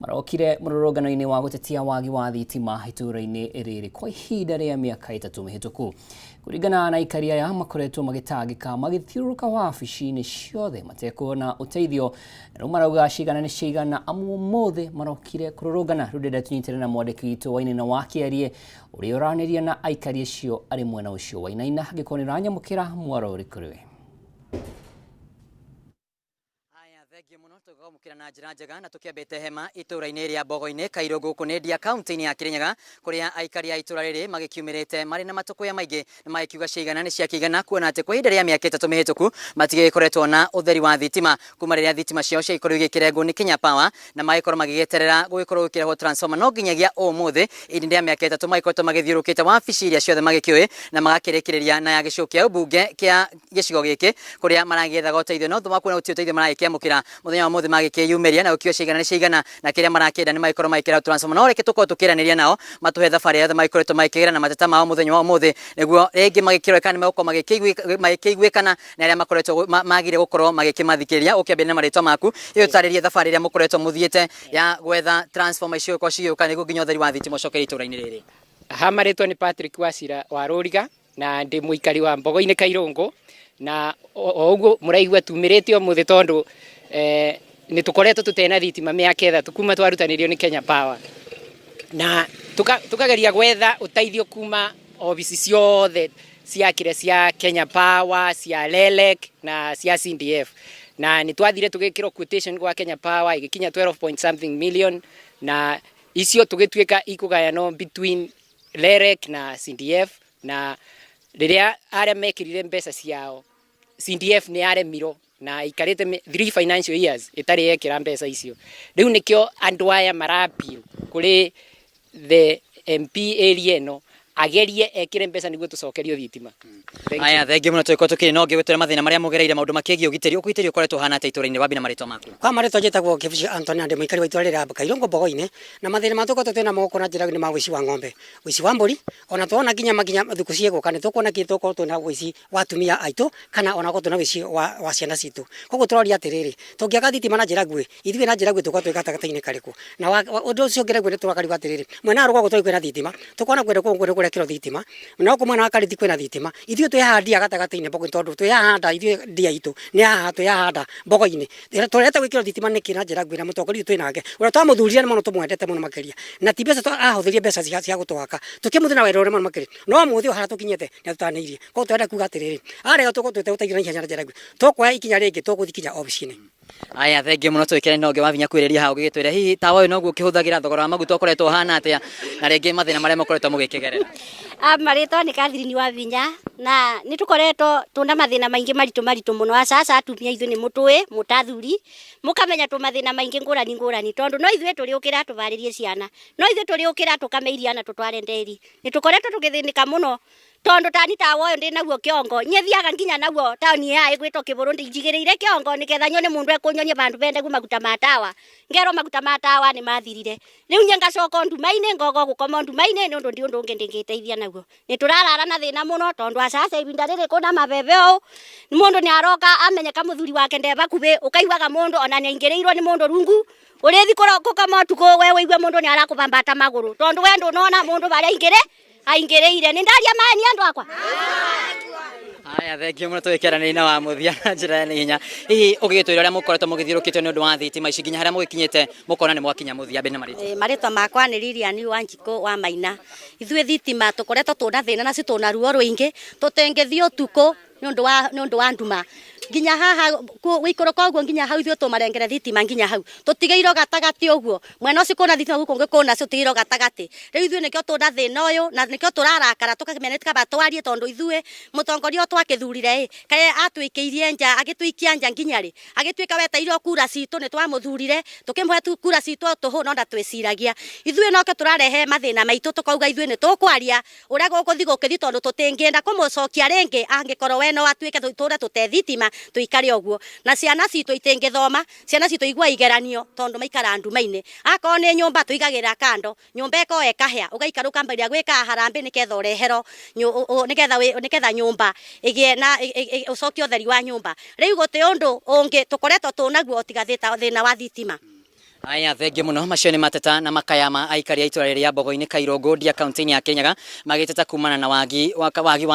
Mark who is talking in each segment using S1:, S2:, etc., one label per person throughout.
S1: Marokire mũrũrũngano-inĩ wa gũtetia wagi wa thitima itũũra-inĩ rĩrĩ kwa ihinda rĩa mĩaka 3 mĩhĩtũku. Kũringana na aikari aya, makoretwo magĩtangĩka magĩthiũrũrũka wabici-inĩ ciothe matekuona ũteithio, na rĩu marauga cigana nĩ ciaigana amu ũmũthĩ marokire kũrũrũngana. Rĩu ndĩrenda tũnyitane na mwandĩki witũ Wainaina wa Kĩarie ũrĩa ũranĩria na aikari acio arĩ mwena ũcio. Wainaina, angĩkorwo nĩ ũranyamũkĩra, mwaro ũrĩ kũrĩ we.
S2: Aya, thengiũ mũno tũkwamũkĩra na njĩra njega na tũkĩambĩte hema itũra-inĩ rĩa Mbogo-inĩ Kairũ gũkũ nĩ Ndia kaunti-inĩ ya Kĩrĩnyaga kũrĩa aikari a itũra rĩrĩ magĩkiumĩrĩte marĩ na matũkũya maingĩ na magĩkiuga ciaigana nĩ ciakĩigana kuona atĩ kwa ihinda rĩa mĩaka 3 mĩhĩtũku matigĩkoretwo na ũtheri wa thitima kuma rĩrĩa thitima ciao ciagĩkorirwo igĩkĩrengwo nĩ Kenya Power na magĩkorwo magĩgĩeterera gũgĩkorwo gũkĩrehwo transformer no nginyagia ũmũthĩ ihinda rĩa mĩaka 3 magĩkoretwo magĩthiũrũrũkĩte wabici iria ciothe magĩkĩũĩ na magakĩrĩkĩrĩria na ya gĩcigo kĩa ũmbunge kĩa gĩcigo gĩkĩ kũrĩa maragĩethaga ũteithio no thutha wa kuona gũtirĩ ũteithio maragĩkĩamũkĩra mũthenya wa ũmũthĩ magĩkĩyumĩria na gũkiuga ciaigana nĩ ciaigana na kĩrĩa marakĩenda nĩ magĩkorwo magĩkĩra transformer no reke tũkorwo tũkĩranĩria nao matũhe thabarĩ yothe magĩkoretwo magĩkĩgera na mateta mao mũthenya wa ũmũthĩ nĩguo rĩngĩ magĩkĩrore kana nĩ megũkorwo magĩkĩiguĩkana na arĩa makoretwo magire gũkorwo magĩkĩmathikĩrĩria. Ũkĩambĩrĩria na marĩtwa maku ĩyo ũtarĩrie thabarĩ ĩrĩa mũkoretwo mũthiĩte ya gwetha transformer icio gũkorwo cigĩũka nĩguo nginya ũtheri wa thitima ũcokerio itũra-inĩ rĩrĩ.
S3: Ha marĩtwa nĩ Patrick Wachira wa Rũriga na ndĩ mũikari wa Mbogo-inĩ Kairũngũ na o ũguo mũraigua tumĩrĩte ũmũthĩ tondũ nĩ tũkoretwo tũtena thitima mĩaka 3 kuma twarutanĩrio nĩ Kenya Power na tũkageria gwetha ũteithio kuma obici ciothe cia kĩrĩa cia Kenya Power, cia REREC na cia CDF na nĩ twathire tũgĩkĩrwo quotation gwa Kenya Power ĩgĩkinya 12 point something million na icio tũgĩtuĩka ikũgayanwo between REREC na CDF na rĩrĩa arĩa mekĩrire mbeca ciao CDF nĩ yaremirwo na ikarĩte 3 financial years ĩtarĩ yekĩra mbeca icio. Rĩu nĩkĩo andũ aya mara appeal kũrĩ the MP area ĩno agerie ekĩre mbeca nĩguo tũcokerio thitima.
S2: Aya, thengiũ mũno tũgĩkorwo tũkĩrĩ na ũngĩ gwĩtwĩra mathĩna marĩa mũgereire maũndũ makĩgiĩ ũgitĩri. Ũgitĩri ũkoretwo ũhana atĩa itũra-inĩ? Wambie na marĩtwa maku.
S4: Kwa marĩtwa njĩtagwo Kĩbucio Anthony na ndĩ mũikari wa itũra rĩrĩ rĩa Kairũngũ Mbogo-inĩ na mathĩna marĩa tũkoretwo twĩna mo gũkũ na njĩra nĩ ma ũici wa ng'ombe, ũici wa mbũri, ona tuona nginya makinya thikũ ciĩgũka nĩ tũkuona nginya tũgũkorwo twĩna ũici wa atumia aitũ kana ona gũkorwo twĩna ũici wa ciana citũ. Koguo tũroria atĩrĩrĩ, tũngĩaga thitima na njĩra nguhĩ, ithuĩ na njĩra nguhĩ tũgũkorwo twĩ gatagatĩ-inĩ karĩkũ? Na ũndũ ũcio ũngĩ naguo nĩ tũrakariũka atĩrĩrĩ, mwena wa rũgongo tũrauga kwĩna thitima, tũkona kũndũ kũu nĩ kũrekĩrwo thitima, na gũkũ mwena wa Karĩti kwĩna thitima, ithuĩ twĩ haha ndia gatagatĩ-inĩ mbogo-inĩ tondũ twĩ haha nda ithuĩ ndia itũ nĩ haha twĩ haha nda mbogo-inĩ. Tũrenda gwĩkĩrwo thitima nĩkĩ na njĩra nguhĩ na mũtongoria ũyũ twĩ nake, ũrĩa twamũthurire mũno tũmwendete mũno makĩria, na ti mbeca ahũthĩrire mbeca cia gũtwaka, tũkĩmũthura na wendo mũno makĩria, no ũmũthĩ ũyũ harĩa tũkinyĩte nĩ atũteanĩirie. Koguo tũrenda kuga atĩrĩrĩ, arega tũgũteithio na ihenya na njĩra nguhĩ, tũkuoya ikinya rĩngĩ tũgũthiĩ nginya obici-inĩ.
S2: Aya, thengiũ mũno tũgĩkena na ũngĩ wabinya kwĩrĩria hau ũgĩgĩtwĩra hihi tawa ũyũ noguo ũkĩhũthagĩra thogora wa maguta ũkoretwo ũhana atĩa na rĩngĩ mathĩna marĩa mũkoretwo mũgĩkĩgerera.
S5: Marĩtwa nĩ Catherine Wavinya na nĩ tũkoretwo tũna mathĩna maingĩ maritũ maritũ mũno aca aca atumia ithuĩ nĩ mũtũĩ mũtathuri mũkamenya tũ mathĩna maingĩ ngũrani ngũrani tondũ no ithuĩ tũrĩũkĩra tũvarĩrie ciana no ithuĩ tũrĩũkĩra tũkame iria na tũtware nderi nĩ tũkoretwo tũgĩthĩnĩka mũno Tondu tani tawa uyu ndi naguo kiongo, nye thiaga nginya naguo taoni ya igwitwo Kiburu njigiriire kiongo niketha nyone mundu ekunyonia vandu vendagwo maguta ma tawa. Ngerwo maguta ma tawa ni mathirire. Riu nye ngacoka o nduma-ini ngoga o gukoma o nduma-ini ni undu ndi undu ungi ndingiteithia naguo. Ni turarara na thina muno tondu aca aca ivinda riri kwina maveve uu mundu ni aroka amenyeka muthuri wake nde vakuvi ukaiguaga mundu ona ni aingiriirwo ni mundu rungu urithi gukoma utuku we wigue mundu ni arakuvambata maguru tondu we ndunona mundu varia aingire aingĩrĩire. Nĩ ndaria maĩ ni andũ akwa?
S2: Aya, thengiũ mũno tũgĩkĩaranĩria na wa mũthia na njĩra ya naihenya. Hihi ũgĩgĩtwĩra ũrĩa mũkoretwo mũgĩthiũrũkĩtio nĩ ũndũ wa thitima ici nginya harĩa mũgĩkinyĩte mũkona nĩ mwakinya mũthia mbere na marĩtwa.
S5: Marĩtwa makwa nĩ Lilian Wanjikũ wa Maina. Ithuĩ thitima tũkoretwo twĩna thĩna nacio twĩna ruo rũingĩ, tũtingĩthiĩ ũtukũ nĩ ũndũ wa nĩ ũndũ wa nduma nginya haha gũikũrũka ũguo nginya hau ithuĩ tũmarengere thitima nginya hau tũtigĩirwo gatagatĩ ũguo mwena ũcio kwĩna thitima gũkũ ũngĩ kwĩna cio tũtigĩirwo gatagatĩ rĩu ithuĩ nĩkĩo twĩna thĩna ũyũ na nĩkĩo tũrarakara tũkamenya nĩ kaba twarie tondũ ithuĩ mũtongoria ũyũ twakĩthurire ĩ kaĩ atũikĩirie nja agĩtũikia nja nginya rĩ agĩtuĩka wetereire o kura citũ nĩ twamũthurire tũkĩmũhe kura citũ o tũhũ no ndatwĩciragia ithuĩ nokĩo tũrarehe mathĩna maitũ tũkauga ithuĩ nĩ tũkwaria Ũrĩa gũgũthiĩ gũkĩthiĩ tondũ tũtingĩenda kũmũcokia rĩngĩ angĩkorwo we no atuĩke tũtũre tũte thitima tũikare ũguo. Na ciana citũ itingĩthoma, ciana citũ igũa igeranio tondũ maikaraga nduma-inĩ. Akorwo nĩ nyũmba tũigagĩrĩra kando, nyũmba ĩkoragwo ĩkahĩa, ũgaikara ũkambĩrĩria gwĩka harambee nĩgetha ũreherwo nĩgetha nĩgetha nyũmba ĩgĩe na ũcokie ũtheri wa nyũmba. Rĩu gũtĩ ũndũ ũngĩ tũkoretwo twĩnaguo tiga thĩna wa thitima.
S2: Aya, thengiũ mũno. Macio nĩ mateta na makaya ma aikari a itũra rĩrĩa Mbogo-inĩ Kairũngũ Ndia kaunti-inĩ ya Kirinyaga magĩteta kumana na wagi wa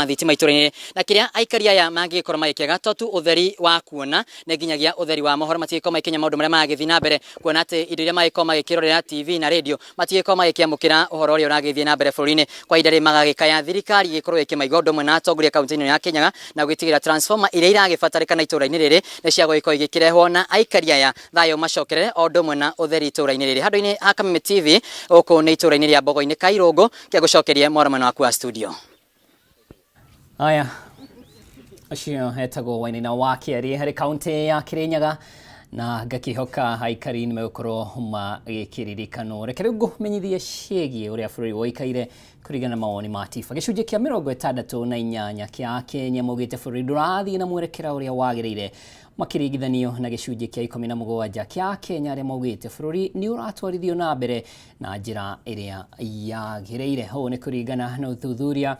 S2: thitima itũra-inĩ, na kĩrĩa aikari aya mangĩgĩkorwo magĩkĩaga to tu ũtheri wa kuona, nĩ nginyagia ũtheri wa mohoro. Matigĩkorwo magĩkinya maũndũ marĩa maragĩthiĩ na mbere, kuona atĩ indo iria magĩkorwo magĩkĩrorera TV na radio matigĩkorwo magĩkĩamũkĩra ũhoro ũrĩa ũragĩthiĩ na mbere bũrũri-inĩ. Kwa ihinda rĩrĩ magagĩkaya thirikari ĩgĩkorwo ĩkĩmaigua ũndũ ũmwe na atongoria kaunti-inĩ ya Kirinyaga, na gwĩtigĩra transformer iria iragĩbatarĩkana itũra-inĩ rĩrĩ nĩ cia gũgĩkorwo igĩkĩrehwo, na aikari aya thayũ macokerere o ũndũ ũmwe na ũtheri itũra-inĩ rĩrĩ. Handũ-inĩ ha Kameme TV, gũkũ nĩ itũra-inĩ rĩa Mbogo-inĩ Kairũngũ, kĩa gũcokerie mwaro mwena waku wa studio.
S1: Aya, ũcio etagwo Wainaina wa Kĩarie harĩ kaunti ya Kirinyaga, na ngakĩhoka aikari nĩ megũkorwo magĩkĩririkanwo. Reke rĩu ngũmenyithie ciĩgiĩ ũrĩa bũrũri woikaire kũringana na mawoni ma TIFA. Gĩcunjĩ kĩa 68 kĩa Akenya maugĩte bũrũri ndũrathiĩ na mwerekera ũrĩa wagĩrĩire, makĩringithanio na gĩcunjĩ kĩa 17 kĩa Akenya arĩa maugĩte bũrũri nĩ ũratwarithio na mbere na njĩra ĩrĩa yagĩrĩire. Ũũ nĩ kũringana na ũthuthuria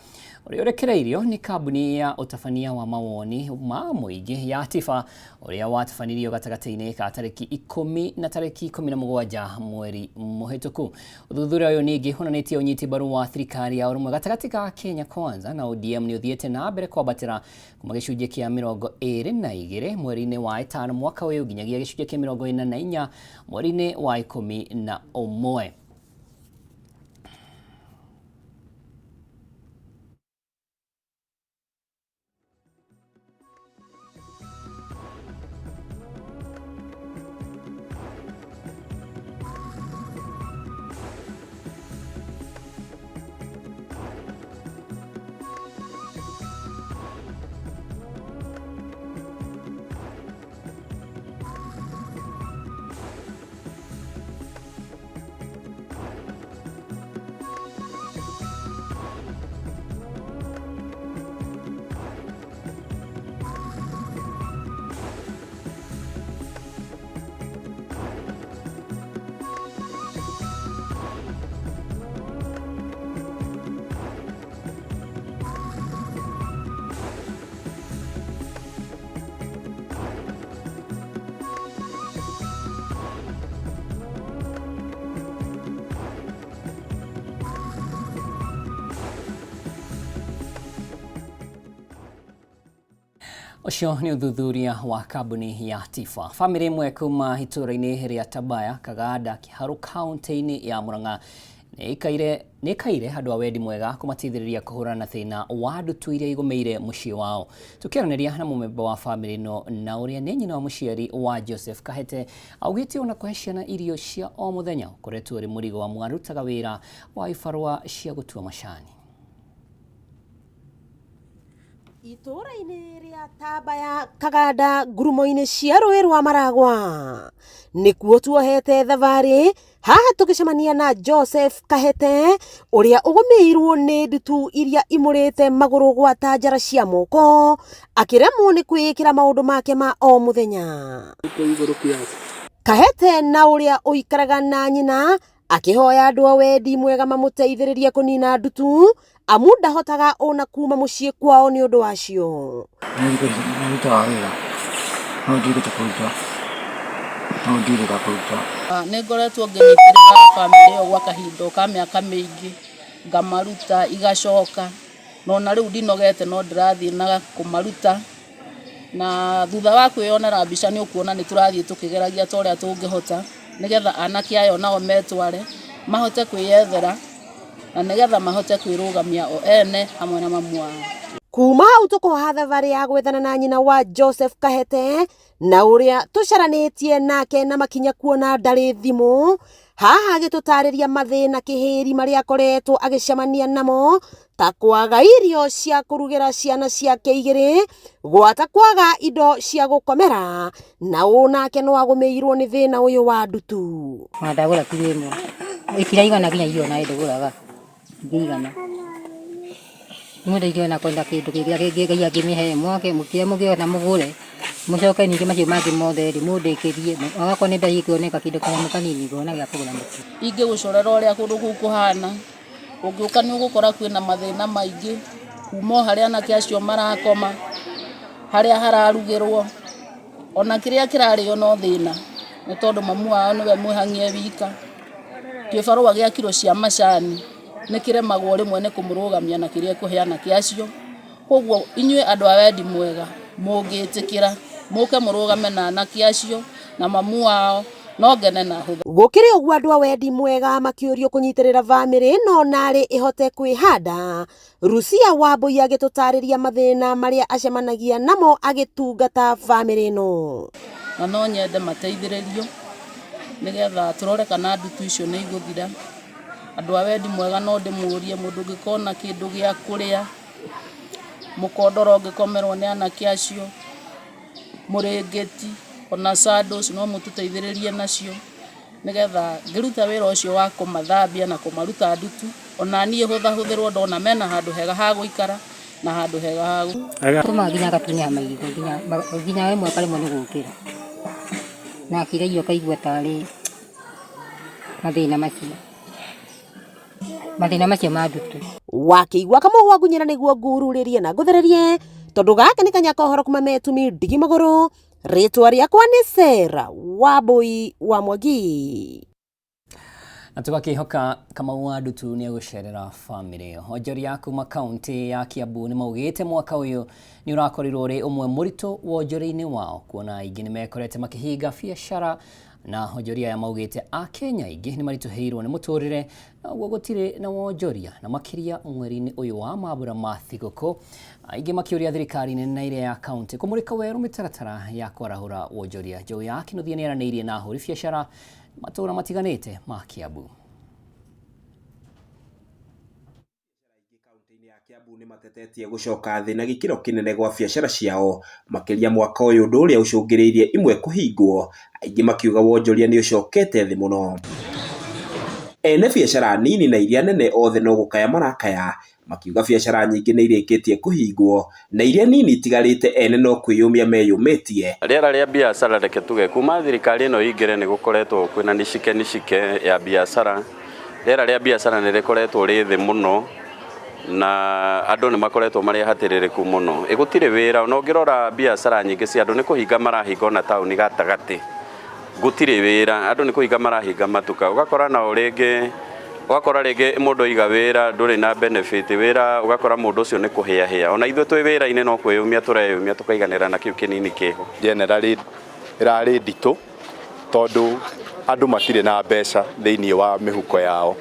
S1: ũrĩa ũrekereirio nĩ kambuni ya ũtabania wa mawoni ma mũingĩ ya TIFA, ũrĩa watabanirio gatagatĩ-inĩ ka tarĩki 10 na tarĩki 17 mweri mũhĩtũku. Ũthuthuria ũyũ ningĩ wonanĩtie ũnyiti mbaru wa thirikari ya ũrũmwe gatagatĩ ka Kenya Kwanza na ODM nĩ ũthiĩte na mbere kwambatĩra kuma gĩcunjĩ kĩa 22 mweri-inĩ wa ĩtano mwaka ũyũ nginyagia gĩcunjĩ kĩa 44 mweri-inĩ wa 11. Ũcio nĩ ũthuthuria wa kambuni ya TIFA. Bamĩrĩ ĩmwe kuma itũũra-inĩ rĩa Tabaya, Kaganda, Kiharu kaunti-inĩ ya Murang'a nĩ ĩkaire andũ a wendi mwega kũmateithĩrĩria kũhũrana na thĩna wa ndutu iria igũmĩire mũciĩ wao. Tũkĩaranĩria na mũmemba wa bamĩrĩ ĩno na ũrĩa nĩ nyina wa mũciari wa Joseph Kahete, augĩte ona kũhe ciana irio cia o mũthenya ũkoretwo ũrĩ mũrigo amu arutaga wĩra wa ibarũa cia gũtua macani.
S6: Itũũra-inĩ rĩa Tambaya Kaganda, ngurumo-inĩ cia rũĩ rwa Maragwa nĩkuo tuohete thabarĩ. Haha tũgĩcemania na Joseph Kahete, ũrĩa ũgũmĩirwo nĩ ndutu iria imũrĩte magũrũ gwata njara cia moko, akĩremwo nĩ kwĩĩkĩra maũndũ make ma o mũthenya. Kahete na ũrĩa ũikaraga na nyina akĩhoya andũ a wendi mwega mamũteithĩrĩrie kũnina ndutu, amu ndahotaga ona kuma mũciĩ kwao nĩ ũndũ wacio.
S7: Nĩrutaga wĩra no ndirĩte kũruta, no ndirĩga kũruta.
S8: Nĩ ngoretwo ngĩnyitĩrĩra bamĩrĩ ĩyo gwa kahinda ka mĩaka mĩingĩ, ngamaruta igacoka, na ona rĩu ndinogete, no ndĩrathiĩ na kũmaruta. Na thutha wa kwĩyonera mbica nĩ ũkuona nĩ tũrathiĩ tũkĩgeragia ta ũrĩa tũngĩhota, nĩgetha anake aya onao metware, mahote kwĩyethera, na nĩgetha mahote kwĩrũgamia o ene hamwe na mamu wao.
S6: Kuma hau tũkoha thabarĩ ya gwethana na nyina wa Joseph Kahete, na ũrĩa tũcaranĩtie nake na makinya kuona ndarĩ thimũ. Haha agĩtũtarĩria mathĩna kĩhĩri marĩa akoretwo agĩcemania namo, ta kwaga irio cia kũrugĩra ciana ciake igĩrĩ, gwata kwaga indo cia gũkomera, na ũũ nake no agũmĩirwo nĩ thĩna ũyũ wa ndutu.
S9: Ona ndagũra kiro ĩmwe ĩtiraigana, nginya irio nawe ndũgũraga ndĩigana. Mũndũ ingĩona kwenda kĩndũ kĩrĩa kĩngĩ Ngai angĩmĩhe mwake kĩrĩa mũngĩona mũgũre, mũcoke ningĩ macio mangĩ mothe rĩ mũndĩkĩrie, ogakorwo nĩ mbeca ikuoneka kĩndũ kanyamũ kanini ngona gĩa kũgũra mũtu.
S8: Ingĩgũcorera ũrĩa kũndũ kũu kũhana, ũngĩũka nĩ ũgũkora kwĩna mathĩna maingĩ, kuma o harĩa anake acio marakoma, harĩa hararugĩrwo, ona kĩrĩa kĩrarĩo no thĩna. Nĩ tondũ mamu wao nĩwe mwĩhang'ie wika. Kĩbarũa gĩa kiro cia macani nĩ kĩremagwo rĩmwe nĩ kũmũrũgamia na kĩrĩa ekũhe anake acio. Koguo inyuĩ andũ a wendi mwega mũngĩtĩkĩra mũke mũrũgame na anake acio na mamu wao no ngene na hũtha.
S6: Gũkĩrĩ ũguo andũ a wendi mwega makĩũrio kũnyitĩrĩra bamĩrĩ ĩno narĩ ĩhote kwĩhanda. Rucia Wambũi agĩtũtarĩria mathĩna marĩa acemanagia namo agĩtungata bamĩrĩ ĩno.
S8: Na no nyende mateithĩrĩrio nĩgetha tũrore kana ndutu icio nĩ igũthira. Andũ a wendi mwega no ndĩmũrie mũndũ ũngĩkona kĩndũ gĩa kũrĩa, mũkondoro ũngĩkomerwo nĩ anake acio, mũrĩngĩti ona sandals no mũtũteithĩrĩrie nacio. Nĩgetha ngĩruta wĩra ũcio wa kũmathambia na kũmaruta ndutu, ona niĩ hũthahũthĩrwo ndona mena handũ hega ha gũikara na handũ hega ha.
S9: Tũmaga nginya agatunĩha maitho nginya rĩmwe akaremwo nĩ gũkĩra. Na akĩrĩa irio akaigua tarĩ mathĩna macio, mathĩna macio ma ndutu.
S6: Wakĩigua kamũhwa ngunyĩra nĩguo ngururĩrie na ngũthererie tondũ gaka nĩ kanya ka ũhoro kuma Metumi ndigi magũrũ. Rĩtwa rĩakwa nĩ Sarah Wambui wa Mwangi.
S1: Na tũgakĩhoka Kamau wa Ndutu nĩ egũcerera bamĩrĩ ĩyo. Onjoria kuma kaunti ya Kiambu nĩ maugĩte mwaka ũyũ nĩ ũrakorirwo ũrĩ ũmwe mũritũ wonjoria-inĩ wao kuona aingĩ nĩ mekorete makĩhinga biacara na onjoria aya maugĩte Akenya aingĩ nĩ maritũhĩirwo nĩ mũtũrĩre na ũguo gũtirĩ na wonjoria na makĩria mweri-inĩ ũyũ wa mambura ma thigũkũ aingĩ makĩũria thirikari nene na ĩrĩa ya kaunti kũmũrĩka werũ mĩtaratara ya kwarahũra wonjoria. Njogu ya Kĩnuthia nĩaranĩirie na ahũri biacara matũũra matiganĩte ma Kiambu.
S10: Aingĩ kauntĩ-inĩ ya Kiambu nĩ matetetie gũcoka thĩ na gĩkĩro kĩnene gwa biacara ciao makĩria mwaka ũyũ ũndũ ũrĩa ũcũngĩrĩirie imwe kũhingwo aingĩ makiuga wonjoria nĩ ũcokete thĩ mũno. Ene biacara nini na iria nene othe no gũkaya marakaya makiuga biacara nyingĩ nĩ irĩkĩtie kũhingwo na iria nini itigarĩte ene no kwĩyũmia meyũmĩtie.
S11: Rĩera rĩa biacara reke tuge kuma thirikari ĩno ĩingĩre nĩ gũkoretwo kwĩna nishike nishike ya biacara. Rĩera rĩa biacara nĩ rĩkoretwo rĩ thĩ mũno na andũ nĩ makoretwo marĩ ahatĩrĩrĩku mũno. Ĩ gũtirĩ wĩra ona ũngĩrora biacara nyingĩ cia andũ nĩ kũhinga marahinga ona taũni gatagatĩ. Gũtirĩ wĩra, andũ nĩ kũhinga marahinga matuka. Ũgakora nao rĩngĩ, ũgakora rĩngĩ mũndũ aiga wĩra ndũrĩ na benefit, wĩra ũgakora mũndũ ũcio nĩ kũhĩahĩa. Ona ithuĩ twĩ wĩra-inĩ no kwĩyũmia tũreyũmia tũkaiganĩra na kĩu kĩnini kĩho.
S12: Generally ĩrarĩ nditũ tondũ andũ matirĩ na mbeca thĩinĩ wa mĩhuko yao.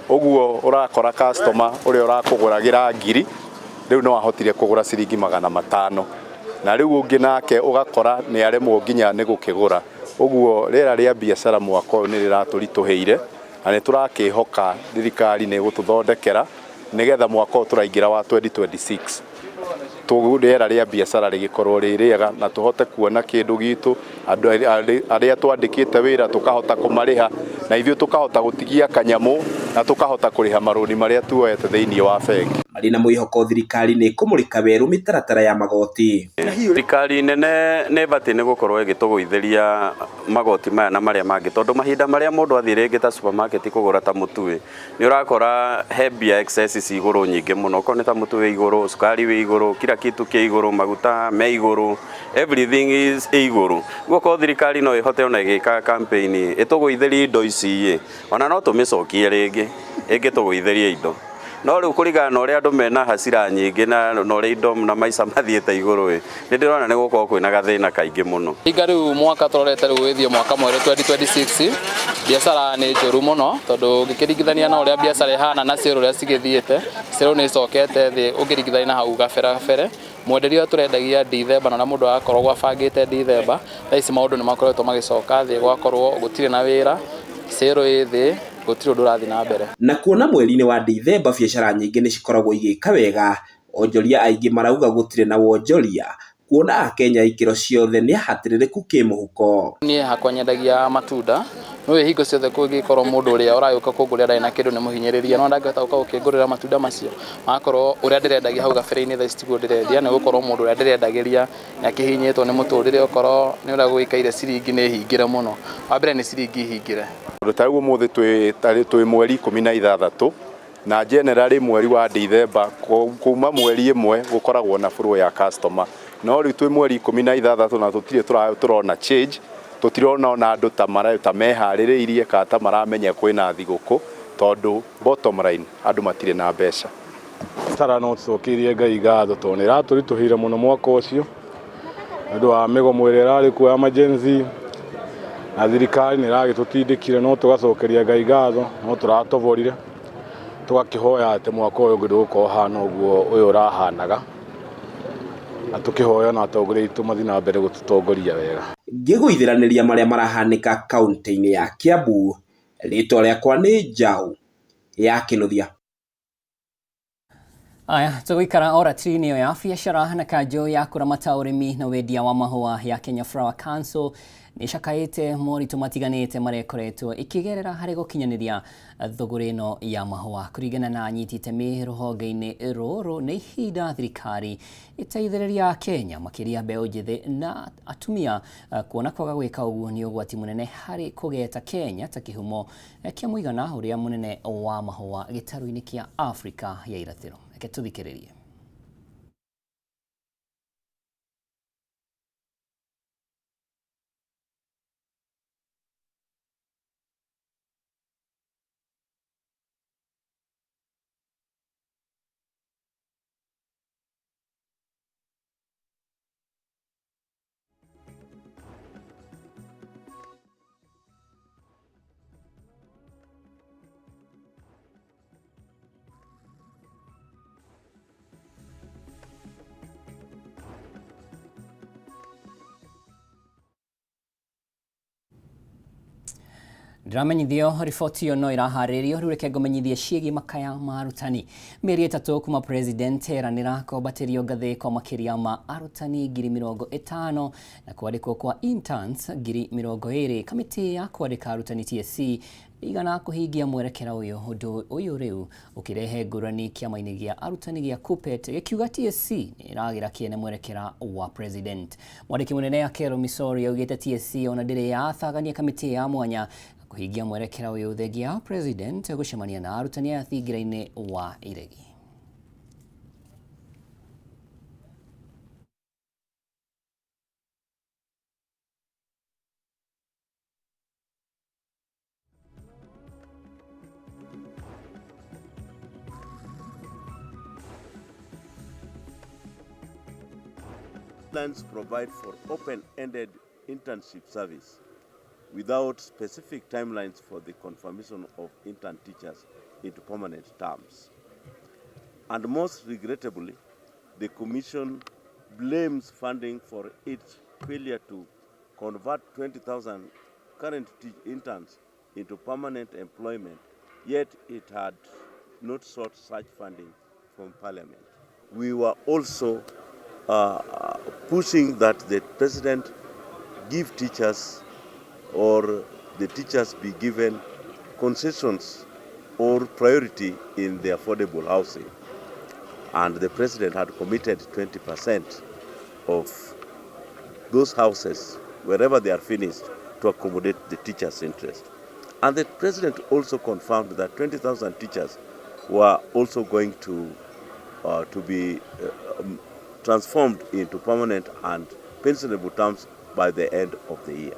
S12: Ũguo ũrakora customer ũrĩa ũrakũgũragĩra ngiri, rĩu no ahotire kũgũra ciringi 500. Na rĩu ũngĩ nake ũgakora nĩ aremwo nginya nĩ gũkĩgũra. Ũguo rĩera rĩa biacara mwaka ũyũ nĩ rĩratũritũhĩire na nĩ tũrakĩhoka thirikari nĩ ĩgũtũthondekera nĩgetha mwaka ũyũ tũraingĩra wa 2026 rĩera rĩa biacara rĩgĩkorwo rĩ rĩega na tũhote kuona kĩndũ gitũ, andũ arĩa twandĩkĩte wĩra tũkahota kũmarĩha na ithuĩ tũkahota gũtigia kanyamũ na tũkahota kũrĩha marũni marĩa tuoete thĩinĩ wa bengi.
S10: Marĩ na mwĩhoko thirikari nĩ ĩkũmũrĩka werũ mĩtaratara ya magoti.
S11: Thirikari nene nĩ ĩbatiĩ nĩ gũkorwo ĩgĩtũgũithĩria magoti maya na marĩa mangĩ tondũ mahinda marĩa mũndũ athiĩ rĩngĩ ta supermarket kũgũra ta mũtu ĩ, nĩ ũrakora he mbia excess ci igũrũ nyingĩ mũno, okorwo nĩ ta mũtu wĩ igũrũ, cukari wĩ igũrũ, kila kitu kĩ igũrũ, maguta me igũrũ, everything is ĩ igũrũ. Rĩu okorwo thirikari no ĩhote ona ĩgĩka campaign ĩtũgũithĩrie indo ici ĩ, ona no tũmĩcokie rĩngĩ ĩngĩtũgũithĩria indo. No rĩu kũringana na ũrĩa andũ mena hasira nyingĩ na ũrĩa indo na maica mathiĩte igũrũ ĩ, nĩ ndĩrona nĩ gũkorwo kwĩna gathĩna kaingĩ mũno.
S13: Hinga rĩu mwaka tũrorete rĩu wĩthiĩ mwaka mwerũ 2026, biacara nĩ njũru mũno tondũ ũngĩkĩringithania na ũrĩa biacara ĩhana na sale ũrĩa cigĩthiĩte, sale nĩ icokete thĩ ũngĩringithania na hau gabere gabere. Mwenderio ũrĩa tũrendagia Ndithemba na ũrĩa mũndũ arakoragwo abangĩte Ndithemba, thaa ici maũndũ nĩ makoretwo magĩcoka thĩ gũgakorwo gũtirĩ na wĩra, sale ĩ thĩ, gũtirĩ ũndũ ũrathiĩ na mbere.
S10: Na kuona mweri-inĩ wa Ndithemba biacara nyingĩ nĩ cikoragwo igĩka wega, onjoria aingĩ marauga gũtirĩ na wonjoria kuona Akenya ikĩro ciothe nĩ ahatĩrĩrĩku kĩmũhuko.
S13: Niĩ hakwa nyendagia matunda, nĩũĩ hingo ciothe kũngĩkorwo mũndũ ũrĩa ũragĩũka kũngũrĩra ndarĩ na kĩndũ nĩ mũhinyĩrĩrie, no ndangĩhota gũka gũkĩngũrĩra matunda macio, magakorwo ũrĩa ndĩrendagia hau gabere-inĩ thaa ici tiguo ndĩrendia, nĩ gũkorwo mũndũ ũrĩa ndĩrendagĩria nĩ akĩhihinyĩtwo nĩ mũtũrĩre okorwo nĩ ũrĩa gũgĩikaire ciringi nĩ hingĩre mũno. Wa mbere nĩ ciringi hingĩre.
S12: Tondũ ta rĩu ũmũthĩ twĩ mweri 16 na generally mweri wa Ndithemba kuma mweri 1 gũkoragwo na flow ya customer, no rĩu twĩ mweri 16 na tũtirĩ tũrona change. Tũtirona ona andũ ta ta meharĩrĩirie kana ta maramenya kwĩna thigũkũ, tondũ bottom line andũ matirĩ na mbeca.
S14: Biacara no tũcokeirie Ngai ngatho tondũ nĩ ĩratũritũhĩire mũno mwaka ũcio nĩ ũndũ wa mĩgomo ĩrĩa ĩrarĩ kuo ya ma-Gen Z, na thirikari nĩ ĩragĩtũtindĩkire, no tũgacokeria Ngai ngatho no tũratoborire, tũgakĩhoya atĩ mwaka ũyũ ũngĩ ndũgũkorwo ũhana ũguo ũyũ ũrahanaga, na tũkĩhoya na atongoria aitũ mathiĩ na mbere gũtũtongoria wega.
S10: Ngĩgũithĩranĩria marĩa marahanĩka kaunti-inĩ ya Kiambu, rĩtwa rĩakwa nĩ Njaũ ya Kĩnuthia.
S1: Aya, tũgũikara o ratiri-inĩ ĩyo ya biacara na kanjũ ya kũramata ũrĩmi na wendia wa mahũa ya Kenya Flower Council nĩ ĩcakaĩte moritũ matiganĩte marĩa ĩkoretwo ĩkĩgerera harĩ gũkinyanĩria thũgũrĩ ĩno ya mahũa. Kũringana na anyiti itemi rũhonge-inĩ rũrũ, nĩ ihinda thirikari ĩteithĩrĩria Kenya makĩria mbeũ njĩthĩ na atumia, kuona kwaga gwĩka ũguo nĩ ũgwati mũnene harĩ kũgeta Kenya ta kĩhumo kĩa mũigana ũrĩa mũnene wa mahũa gĩtarũ-inĩ kĩa Afrika ya irathĩro. Reke tũthikĩrĩrie. Ndĩramenyithio riboti ĩyo no ĩraharĩrĩrio. Rĩu reke ngũmenyithie ciĩgiĩ makaya ma arutani. Mĩeri 3 kuma president eranĩra kwambatĩrio ngathĩ kwa makĩria ma arutani 50,000 na kwandĩkwo kwa interns 20,000. Kamĩtĩ ya kwandĩka arutani TSC igana kũhingia mwerekera ũyũ. Ũndũ ũyũ rĩu ũkĩrehe ngũrani kĩama-inĩ gĩa arutani gĩa KUPPET, gĩkiuga TSC nĩ ĩragĩra kĩene mwerekera wa president. Mwandĩki mũnene Akelo Misori augĩte TSC ona ndĩrĩ yathagania kamĩtĩ ya mwanya kũhingia mwerekera ũyũ, thengia ya president gũcemania na arutani aya thingira-inĩ wa iregi.
S15: Plans provide for open-ended internship service without specific timelines for the confirmation of intern teachers into permanent terms. And most regrettably, the Commission blames funding for its failure to convert 20,000 current interns into permanent employment, yet it had not sought such funding from Parliament. We were also pushing that the president give teachers, or the teachers be given concessions or priority in the affordable housing. And the president had committed 20% of those houses, wherever they are finished, to accommodate the teachers' interest. And the president also confirmed that 20,000 teachers were also going to be transformed into permanent and pensionable terms by the end of the year.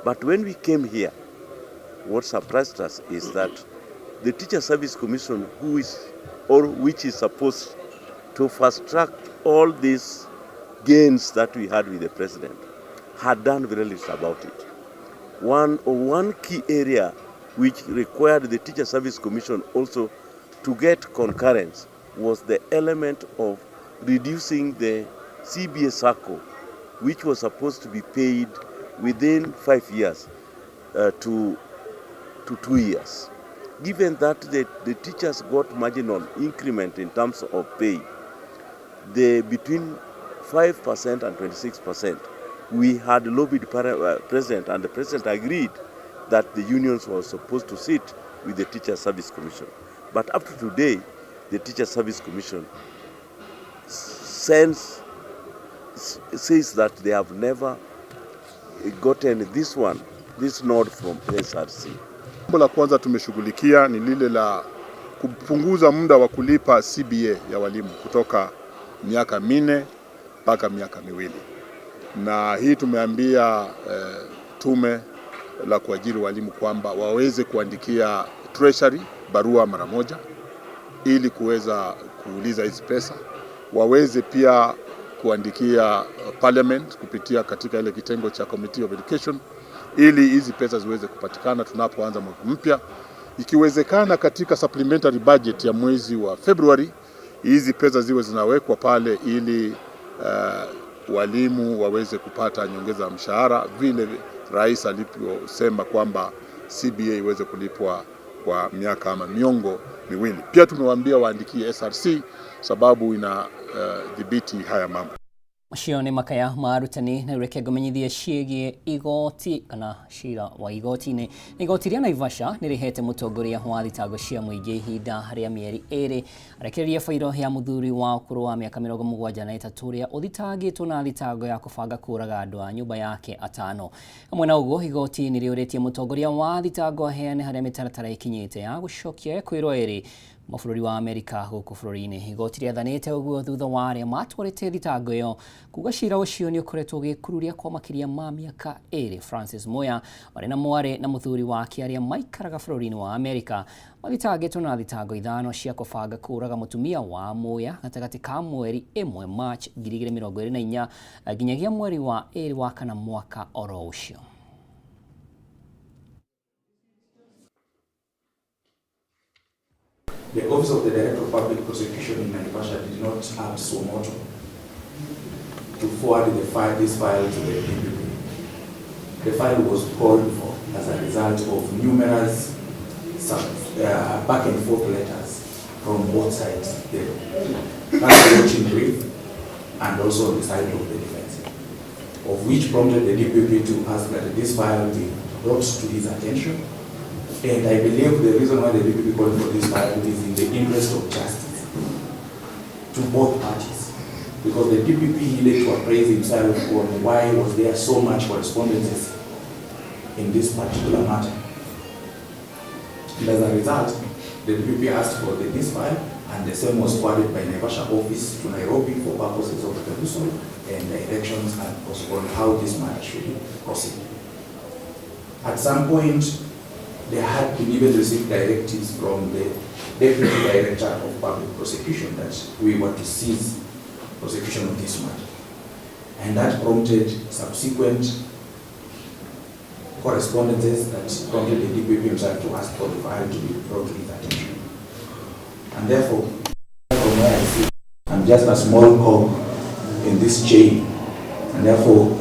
S15: But when we came here, what surprised us is that the Teacher Service Commission, who is, or which is supposed to fast track all these gains that we had with the president, had done very little about it. One key area which required the Teacher Service Commission also to get concurrence was the element of reducing the CBA SACCO, which was supposed to be paid within 5 years to 2 years. Given that the teachers got marginal increment in terms of pay, between 5% and 26%, we had lobbied president, and the president agreed that the unions were supposed to sit with the Teacher Service Commission. But up to today, the Teacher Service Commission says that they have never gotten this nod from SRC.
S16: Jambo la kwanza tumeshughulikia ni lile la kupunguza muda wa kulipa CBA ya walimu kutoka miaka 4 mpaka miaka 2. Na hii tumeambia tume la kuajiri walimu kwamba waweze kuandikia Treasury barua mara moja ili kuweza kuuliza hizi pesa, waweze pia kuandikia Parliament kupitia katika ile kitengo cha Committee of Education ili hizi pesa ziweze kupatikana tunapoanza mwaka mpya. Ikiwezekana katika supplementary budget ya mwezi wa Februari, hizi pesa ziwe zinawekwa pale ili walimu waweze kupata nyongeza ya mshahara vile rais aliposema kwamba CBA iweze kulipwa kwa miaka ama miongo miwili. Pia tumewaambia waandikie SRC sababu ina dhibiti haya mambo.
S1: Macio nĩ makaya ma arutani na reke ngũmenyithie ciĩgiĩ igoti kana cira wa igoti-inĩ. Igoti rĩa Naivasha nĩ rĩhete mũtongoria wa thitango cia mũingĩ ihinda rĩa mĩeri 2 arekererie bairo ya mũthuri wa ũkũrũ wa mĩaka 73 ũrĩa ũthitangĩtwo na thitango ya kũbanga kũũraga andũ a nyũmba yake 5. Hamwe na ũguo igoti nĩ rĩũrĩtie mũtongoria wa thitango aheane harĩa mĩtaratara ĩkinyĩte ya gũcokia ekwĩrwo erĩ kuma bũrũri wa Amerika gũkũ bũrũri-inĩ. Igoti rĩathanĩte ũguo thutha wa arĩa matwarĩte thitango ĩyo kuga cira ũcio nĩ ũkoretwo ũgĩkururia kwa makĩria ma mĩaka 2. Francis Moya marĩ na mwarĩ na mũthuri wake arĩa maikaraga bũrũri-inĩ wa Amerika mathitangĩtwo na thitango 5 cia kũbanga kũũraga mũtumia wa Moya gatagatĩ ka mweri 1 March 2024 nginyagia mweri wa 2 wa kana mwaka oro ũcio.
S17: The Office of the Director of Public Prosecution in Naivasha did not act suo motu to forward the file, this file to the DPP. The file was called for as a result of numerous back and forth letters from both sides, the watching brief and also the side of the defense, of which prompted the DPP to ask that this file be brought to his attention. And I believe the reason why the DPP called for this file is in the interest of justice to both parties. Because the DPP needed to appraise himself on why was there so much correspondences in this particular matter. And as a result, the DPP asked for this file, and the same was forwarded by Naivasha office to Nairobi for purposes of perusal and directions and also on how this matter should proceed. At some point, there had been even received directives from the Deputy Director of Public Prosecution that we were to cease prosecution of this matter. And that prompted subsequent correspondences that prompted the DPP himself to ask for the file to be brought to his attention. And therefore, from where I sit, I'm just a small cog in this chain. And therefore,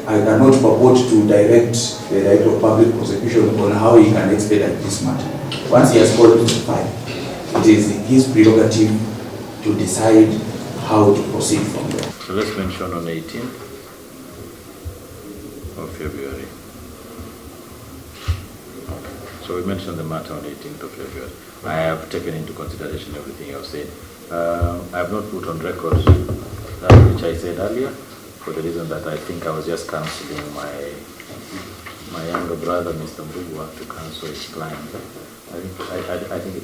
S17: I cannot purport to direct the Director of Public Prosecution on how he can expedite this matter. Once he has called the file, it is his prerogative to decide how to proceed from there.
S18: So let's mention on 18th of February. Okay. So we mentioned the matter on 18th of February. I have taken into consideration everything you have said. I have not put on record that which I said earlier, for the reason that I think I was just counseling my younger brother, Mr. Mbugua, to counsel his client. I think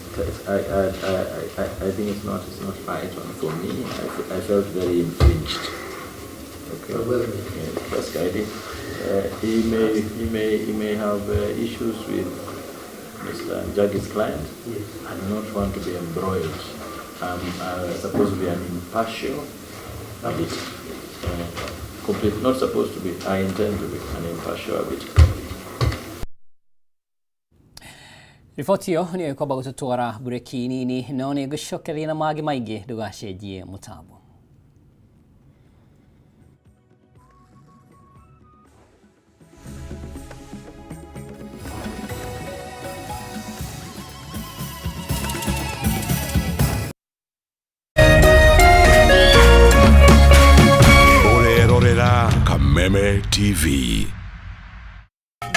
S18: it's not right on for me. I felt very infringed. Okay, well, that's guiding. He may have issues with Mr. Njagi's client. Yes. I do not want to be embroiled. I'm supposed to be an impartial arbiter. Complete, not supposed to be, I intend to be an impartial arbiter.
S1: Riboti ĩyo nĩyo ĩkwamba gũtũtwara mbureki nini no nĩ ngũcokeria na mangĩ maingĩ ndũgacenjie mũtambo.
S19: Kameme TV.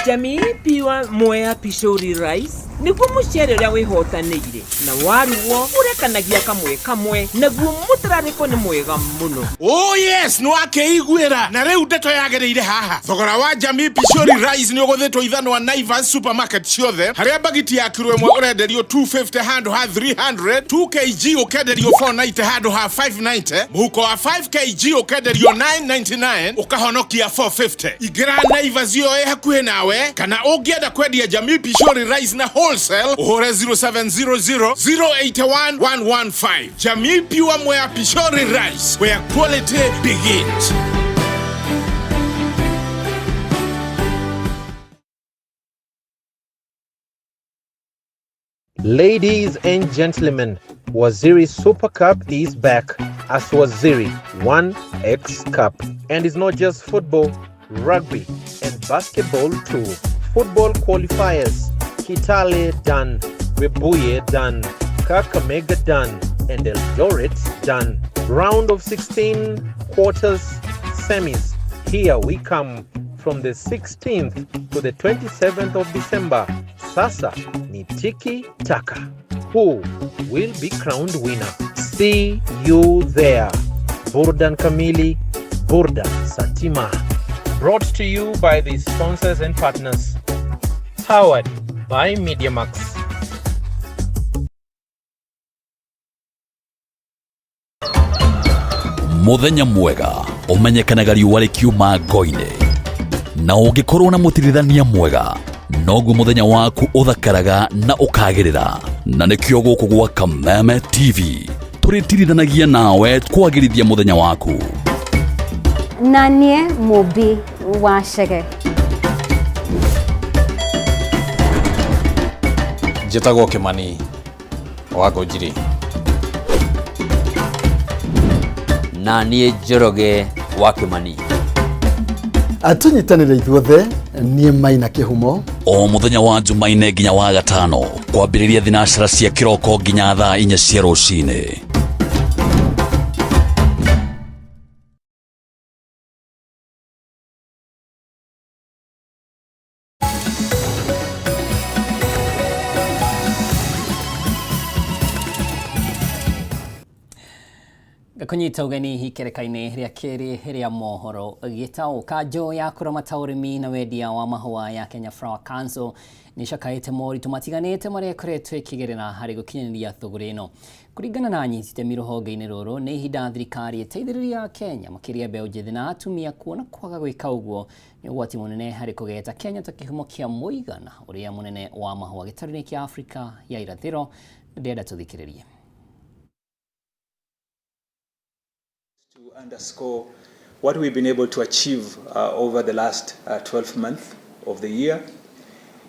S20: Jamii piwa Mwea Pishori Rice
S19: Nĩguo mũcere ũrĩa wĩhotanĩire na warugwo ũrekanagia kamwe kamwe naguo mũtararĩko nĩ mwega mũno.
S20: Oh yes, nĩ wakĩiguĩra na rĩu ndeto yagĩrĩire haha. Thogora wa Jamii Pishori Rice nĩ ũgũthĩtwo ithanwa Naivas supermarket ciothe harĩa bagiti ya kiro ĩmwe ũrenderio 250 handũ ha 300, 2 kg ũkenderio 490 handũ ha 590, mũhuko wa 5 kg ũkenderio 999 ũkahonokia 450. Ingĩra Naivas ĩyo ĩ hakuhĩ nawe kana ũngĩenda kwendia Jamii Pishori Rice na wholesale ũhũre 0700 081 115. Jamii Pure Mwea Pishori Rice, where quality begins.
S21: Ladies and gentlemen, Waziri Super Cup is back as Waziri 1X Cup. And it's not just football, rugby, and basketball too. Football qualifiers Kitale done, Webuye done, Kakamega done, and Eldoret done. Round of 16, quarters, semis. Here we come from the 16th to the 27th of December. Sasa ni tiki taka. Who will be crowned winner? See you there. Burdan Kamili, Burdan Satima. Brought to you by the sponsors and partners. Powered by MediaMax.
S22: Muthenya mwega ũmenyekanaga riũa rĩkiuma ngo-inĩ na ũngĩkorwo na mũtirithania mwega noguo mũthenya waku ũthakaraga na ũkagĩrĩra na nĩkĩo gũkũ gwa Kameme TV tũrĩtirithanagia nawe kwagĩrithia mũthenya waku.
S23: Na niĩ Mũmbi wa Chege.
S24: Njĩtagwo Kĩmani wa Ngũnjiri.
S25: Na niĩ Njoroge wa Kĩmani.
S26: Tũnyitanĩre ithuothe niĩ Maina Kĩhumo.
S22: O mũthenya wa Jumaine nginya wa gatano kwambĩrĩria thinacara cia kĩroko nginya thaa inya cia rũcinĩ.
S1: Ngakunyita ũgeni ikereka-inĩ rĩa kerĩ rĩa mohoro gĩtaũ. Kanjũ ya kũramata ũrĩmi na wendia wa mahũa ya Kenya Flower Council nĩ ĩcakaĩte moritũ matiganĩte marĩa ĩkoretwo ĩkĩgerera harĩ gũkinyanĩria thũgũrĩ ĩno. Kũringana na anyiti itemi rũhonge-inĩ rũrũ, nĩ ihinda thirikari ĩteithĩrĩria Kenya makĩria mbeũ njĩthĩ na atumia kuona kwaga gwĩka ũguo nĩ ũgwati mũnene harĩ kũgeta Kenya ta kĩhumo kĩa mũigana ũrĩa mũnene wa mahũa gĩtarũ-inĩ kĩa Afrika ya irathĩro. Ndĩrenda tũthikĩrĩrie.
S17: To underscore what we've been able to achieve over the last 12 months of the year,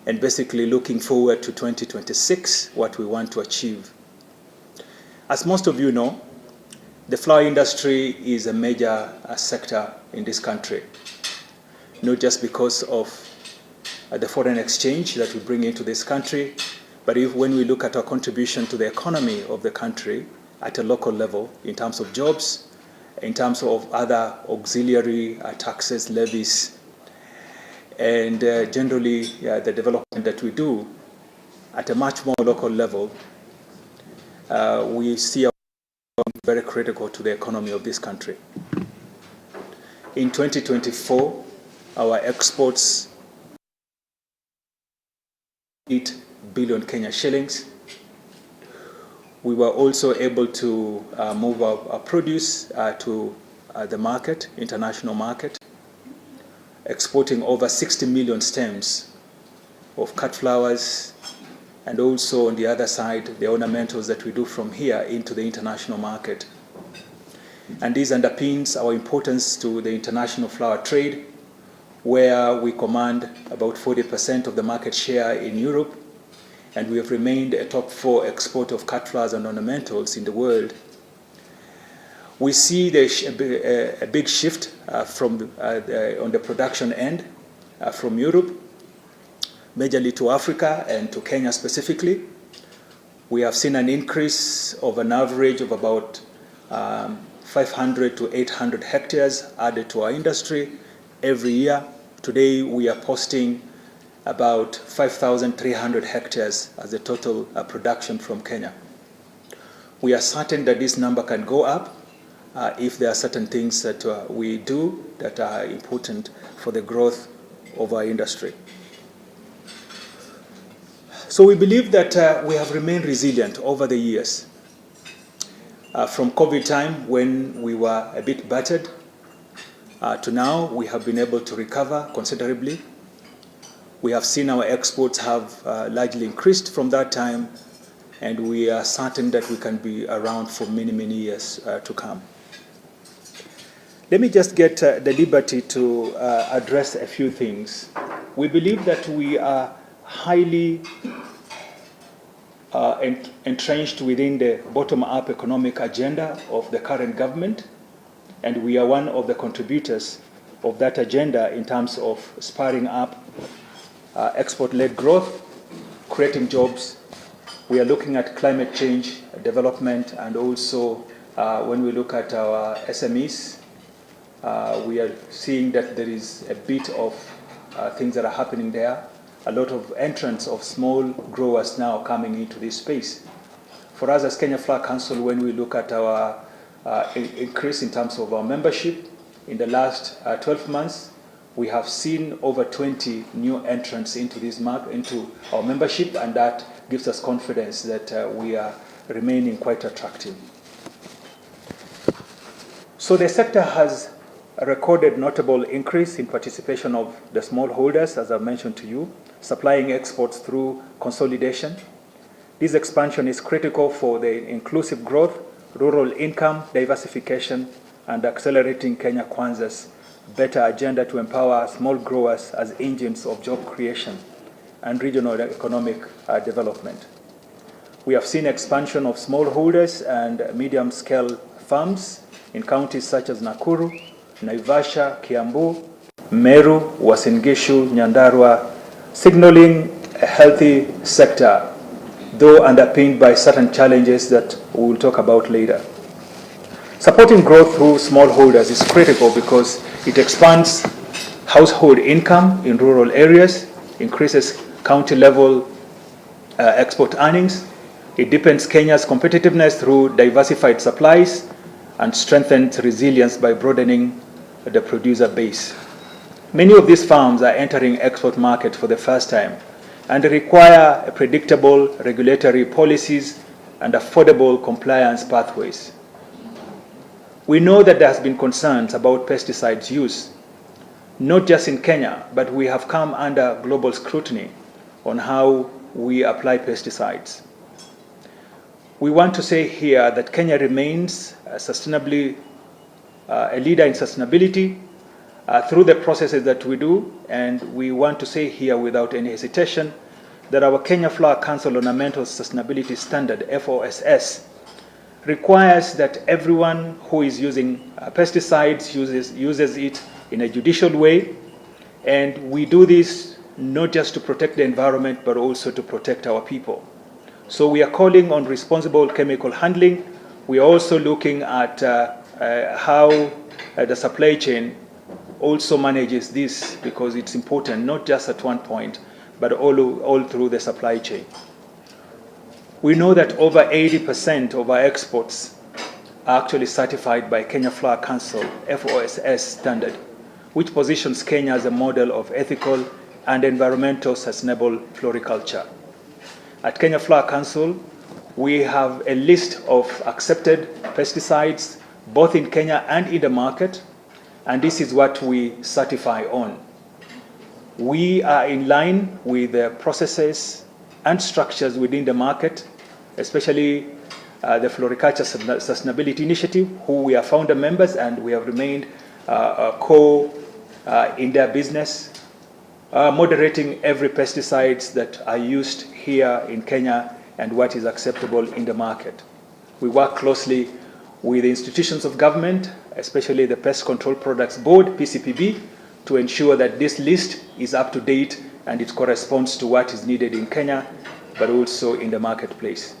S17: and basically looking forward to 2026, what we want to achieve. As most of you know, the flower industry is a major sector in this country, not just because of the foreign exchange that we bring into this country, but when we look at our contribution to the economy of the country at a local level in terms of jobs, in terms of other auxiliary taxes, levies, and generally the development that we do at a much more local level, we see very critical to the economy of this country. In 2024, our exports 8 billion Kenya shillings. We were also able to move our produce to the market, international market, exporting over 60 million stems of cut flowers, and also on the other side, the ornamentals that we do from here into the international market. And this underpins our importance to the international flower trade, where we command about 40% of the market share in Europe, and we have remained a top 4 exporter of cut flowers and ornamentals in the world. We see a big shift on the production end from Europe, majorly to Africa and to Kenya specifically. We have seen an increase of an average of about 500 to 800 hectares added to our industry every year. Today we are posting about 5,300 hectares as the total production from Kenya. We are certain that this number can go up if there are certain things that we do that are important for the growth of our industry. So we believe that we have remained resilient over the years. From COVID time, when we were a bit battered, to now we have been able to recover considerably. We have seen our exports have largely increased from that time, and we are certain that we can be around for many, many years to come. Let me just get the liberty to address a few things. We believe that we are highly entrenched within the bottom-up economic agenda of the current government, and we are one of the contributors of that agenda in terms of spurring up export-led growth, creating jobs. We are looking at climate change development, and also when we look at our SMEs, we are seeing that there is a bit of things that are happening there. A lot of entrants of small growers now coming into this space. For us as Kenya Flower Council, when we look at our increase in terms of our membership, in the last 12 months, we have seen over 20 new entrants into this market, into our membership, and that gives us confidence that we are remaining quite attractive. So the sector has recorded notable increase in participation of the smallholders, as I mentioned to you, supplying exports through consolidation. This expansion is critical for the inclusive growth, rural income diversification, and accelerating Kenya Kwanza's better agenda to empower small growers as engines of job creation and regional economic development. We have seen expansion of smallholders and medium-scale farms in counties such as Nakuru, Naivasha, Kiambu, Meru, Uasin Gishu, Nyandarua, signaling a healthy sector, though underpinned by certain challenges that we will talk about later. Supporting growth through smallholders is critical because it expands household income in rural areas, increases county-level export earnings, it deepens Kenya's competitiveness through diversified supplies, and strengthens resilience by broadening the producer base. Many of these farms are entering export market for the first time and require predictable regulatory policies and affordable compliance pathways. We know that there has been concerns about pesticides use, not just in Kenya, but we have come under global scrutiny on how we apply pesticides. We want to say here that Kenya remains sustainably a leader in sustainability through the processes that we do, and we want to say here without any hesitation that our Kenya Flower Council Ornamental Sustainability Standard, FOSS, requires that everyone who is using pesticides uses it in a judicial way, and we do this not just to protect the environment but also to protect our people. So we are calling on responsible chemical handling. We are also looking at how the supply chain also manages this, because it's important not just at one point but all through the supply chain. We know that over 80% of our exports are actually certified by Kenya Flower Council FOSS standard, which positions Kenya as a model of ethical and environmental sustainable floriculture. At Kenya Flower Council, we have a list of accepted pesticides both in Kenya and in the market, and this is what we certify on. We are in line with the processes and structures within the market, especially the Floriculture Sustainability Initiative, who we are founder members, and we have remained co in their business, moderating every pesticides that are used here in Kenya and what is acceptable in the market. We work closely with the institutions of government, especially the Pest Control Products Board, PCPB, to ensure that this list is up to date and it corresponds to what is needed in Kenya, but also in the marketplace.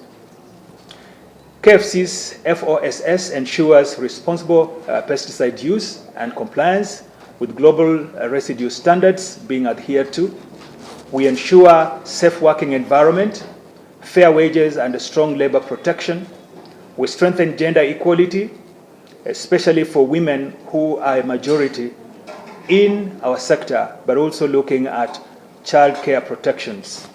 S17: KFC's FOSS ensures responsible pesticide use and compliance with global residue standards being adhered to. We ensure safe working environment, fair wages and strong labor protection. We strengthen gender equality, especially for women who are a majority in our sector, but also looking at childcare protections.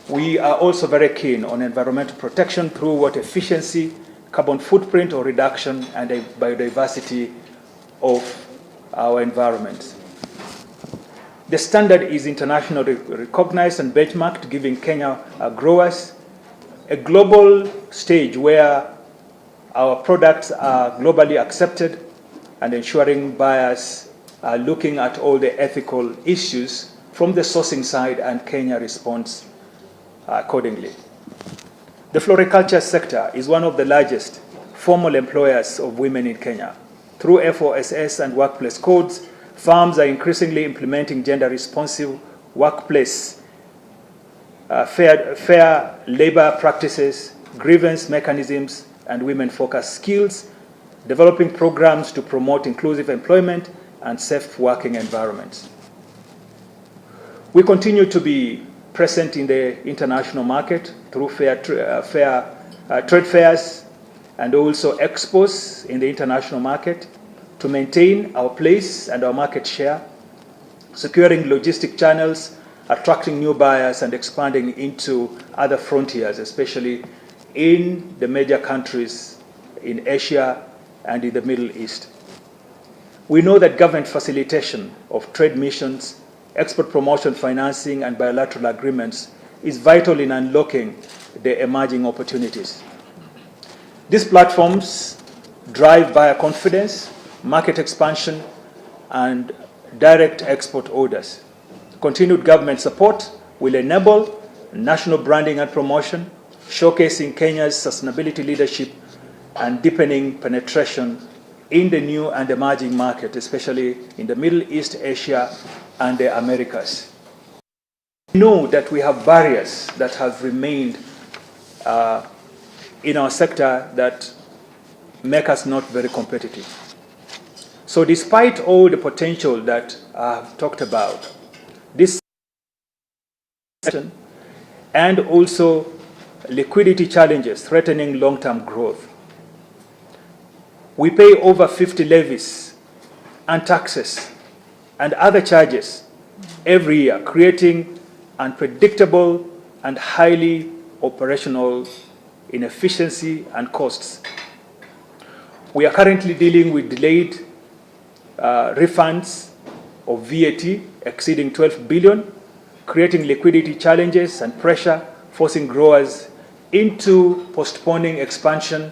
S17: We are also very keen on environmental protection through water efficiency, carbon footprint or reduction, and the biodiversity of our environment. The standard is internationally recognized and benchmarked, giving Kenya growers a global stage where our products are globally accepted and ensuring buyers are looking at all the ethical issues from the sourcing side, and Kenya responds accordingly. The floriculture sector is one of the largest formal employers of women in Kenya. Through FOSS and workplace codes, farms are increasingly implementing gender responsive workplace, fair labor practices, grievance mechanisms, and women focused skills, developing programs to promote inclusive employment and safe working environments. We continue to be present in the international market through fair trade fairs and also expos in the international market to maintain our place and our market share, securing logistic channels, attracting new buyers, and expanding into other frontiers, especially in the major countries in Asia and in the Middle East. We know that government facilitation of trade missions, export promotion financing, and bilateral agreements is vital in unlocking the emerging opportunities. These platforms drive buyer confidence, market expansion, and direct export orders. Continued government support will enable national branding and promotion, showcasing Kenya's sustainability leadership and deepening penetration in the new and emerging market, especially in the Middle East, Asia, and the Americas. We know that we have barriers that have remained in our sector that make us not very competitive. So despite all the potential that I've talked about, this and also liquidity challenges threatening long-term growth. We pay over 50 levies and taxes and other charges every year, creating unpredictable and highly operational inefficiency and costs. We are currently dealing with delayed refunds of VAT exceeding 12 billion, creating liquidity challenges and pressure, forcing growers into postponing expansion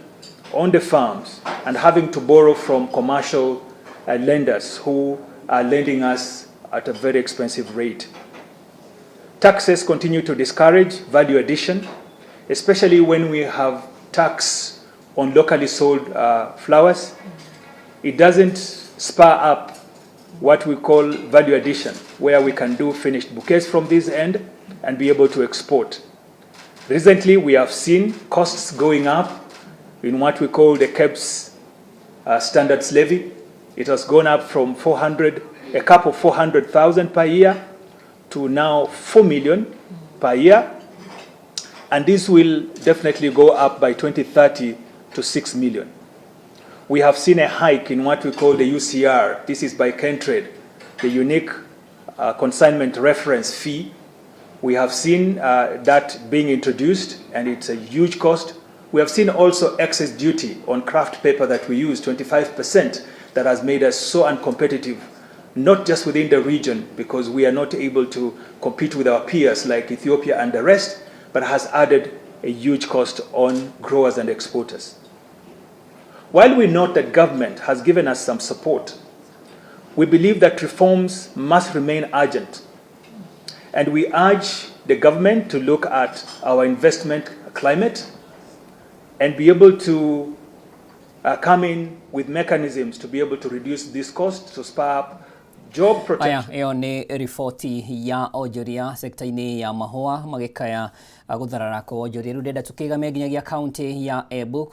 S17: on the farms and having to borrow from commercial lenders who are lending us at a very expensive rate. Taxes continue to discourage value addition, especially when we have tax on locally sold flowers. It doesn't spur up what we call value addition, where we can do finished bouquets from this end and be able to export. Recently, we have seen costs going up in what we call the KEBS standards levy. It has gone up from 400, a cap of 400,000 per year to now 4 million per year. And this will definitely go up by 2030 to 6 million. We have seen a hike in what we call the UCR. This is by KenTrade, the unique consignment reference fee. We have seen that being introduced, and it's a huge cost. We have seen also excess duty on kraft paper that we use, 25%, that has made us so uncompetitive, not just within the region, because we are not able to compete with our peers like Ethiopia and the rest, but has added a huge cost on growers and exporters. While we note that government has given us some support, we believe that reforms must remain urgent. And we urge the government to look at our investment climate and be able to come in with mechanisms to be able to reduce this cost, to spur up job protection.
S1: Aya, ĩyo nĩ riboti ya onjoria sekta-inĩ ya mahũa magĩkaya gũtharara kwa onjoria. Rĩu ndĩrenda tũkĩgame nginyagia kaunti ya Embu.